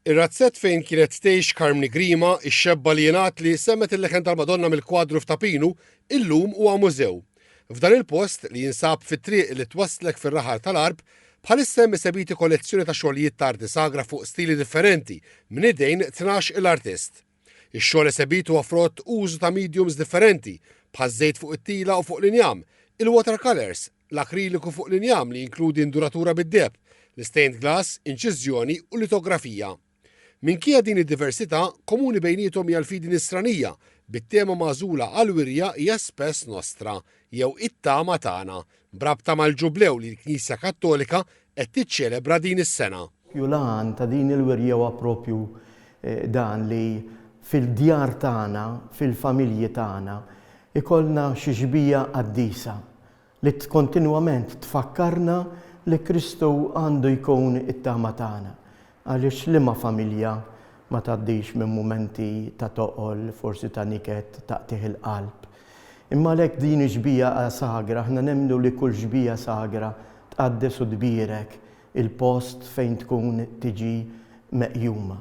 Ir-razzett fejn kienet tgħix Karmni Grima, ix-xebba li jingħad li semgħet il-leħen tal-Madonna mill-kwadru f'Ta' Pinu, illum huwa mużew. F'dan il-post, li jinsab fit-triq li twasslek fir-raħal tal-Għarb, bħalissa hemm esebiti kollezzjoni ta' xogħlijiet ta' arti sagra fuq stili differenti minn idejn 12-il artist. Ix-xogħol esebit huwa frott użu ta' mediums differenti, bħaż-żejt fuq it-tila u fuq l-injam, il-watercolours, l-akriliku fuq l-injam li jinkludi induratura bid-deheb, l-istained glass, inċiżjoni u litografija. Minkejja din id-diversità, komuni bejniethom hija l-fidi Nisranija, bit-tema magħżula għall-wirja hija Spes Nostra, jew It-Tama Tagħna, b'rabta mal-Ġublew li l-Knisja Kattolika qed tiċċelebra din is-sena. L-għan ta' din il-wirja huwa propju dan li fil-djar tagħna, fil-familji tagħna, ikollna xi xbieha qaddisa li kontinwament tfakkarna li Kristu għandu jkun it-tama tagħna. Għaliex liema familja ma tgħaddix minn mumenti ta' toqol, forsi ta' niket, ta' qtigħ il-qalb. Imma għalhekk din ix-xbieha sagra, aħna nemmnu li kull xbieha sagra tqaddes u tbierek il-post fejn tkun tiġi meqjuma.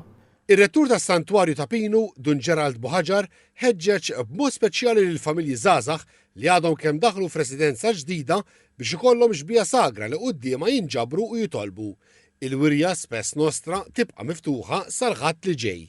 Ir-Rettur tas-Santwarju ta' Pinu, Dun Gerald Buhaġar, ħeġġeġ b'mod speċjali lill-familji żgħażagħ li għadhom kemm daħlu f'residenza ġdida biex ikollhom xbieha sagra li quddiemha jinġabru u jitolbu. Il-wirja Spes Nostra tibqa' miftuħa sal-Ħadd li ġej.